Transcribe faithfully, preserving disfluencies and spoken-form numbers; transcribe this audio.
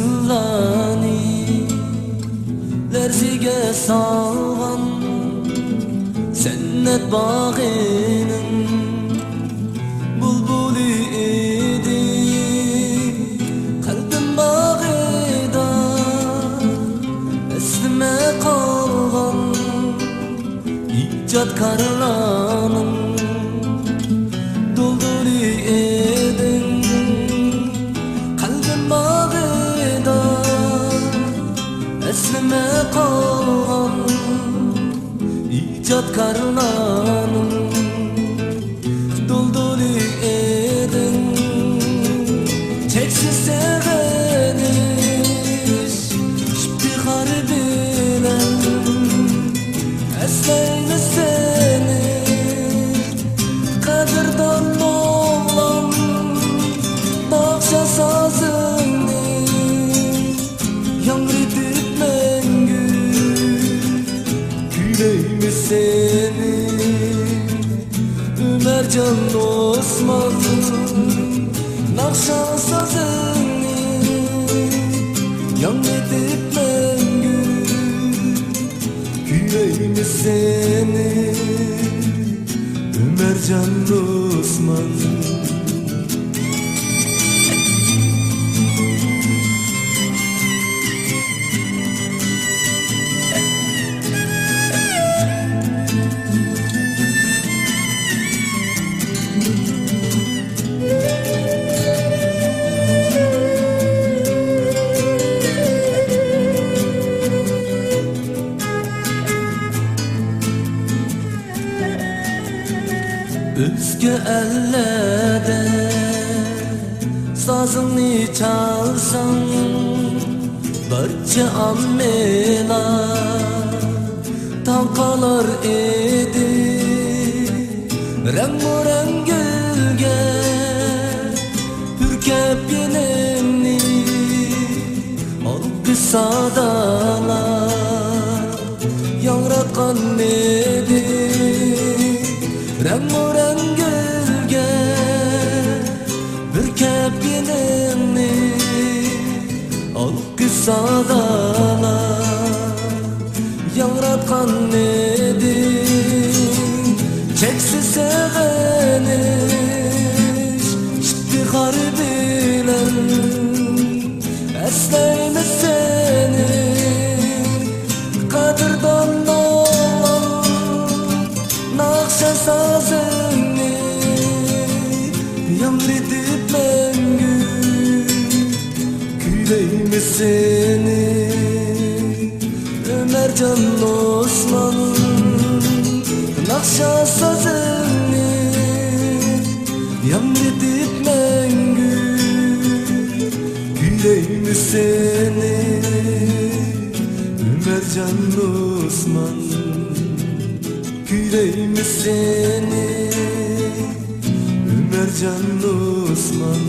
يىللارنى لەرزىگە سالغان سەنئەت باغىنىڭ بۇلبۇلى ئىدى قەلبىم باغىدا، ئەسلىمە قالغان ئىجادكارلارنىڭ دۇلدۇلى ئىدىڭ، قەلبىم باغرىدا ئەسلىمە قالغان ئىجادكارلارنىڭ دۇلدۇلى ئىدىڭ. چەكسىز سېغىنىش ئىپتىخار بىلەن ئەسلەيمىز سېنى، قەدىردان ئوغلۇم، ناخشا سازىڭنى ياڭرىتىپ مەڭگۈ كۈيلەيمىز سېنى. ئۆمەرجان ئوسمان، ناخشا سازىڭنى ياڭرىتىپ مەڭگۈ كۈيلەيمىز سېنى، ئۆمەرجان ئوسمان. ئۆزگە ئەللەردە سازىڭنى چالساڭ، بارچە ئاممىلار تاڭ قالار ئىدى. رەڭمۇرەڭ گۈلگە پۈركەپ يېنىمنى ئالقىش سادالار ياڭراتقان ئىدى. رەڭمۇرەڭ گۈلگە بىر كەپ يېنىڭنى ئالقىش سادالار ياڭراتقان ئىدى. چەكسىز سېغىنىش ئىپتىخار بىلەن ئەسلەيمىز سېنى، قەدىردان ئوغلۇم، ناخشا سازىڭنى ياڭرىتىپ مەڭگۈ كۈيلەيمىز سېنى. ئۆمەرجان ئوسمان، ناخشا سازىڭنى ياڭرىتىپ مەڭگۈ كۈيلەيمىز سېنى. ئۆمەرجان ئوسمان، كۈيلەيمىز سېنى. ئۆمەرجان ئوسمان،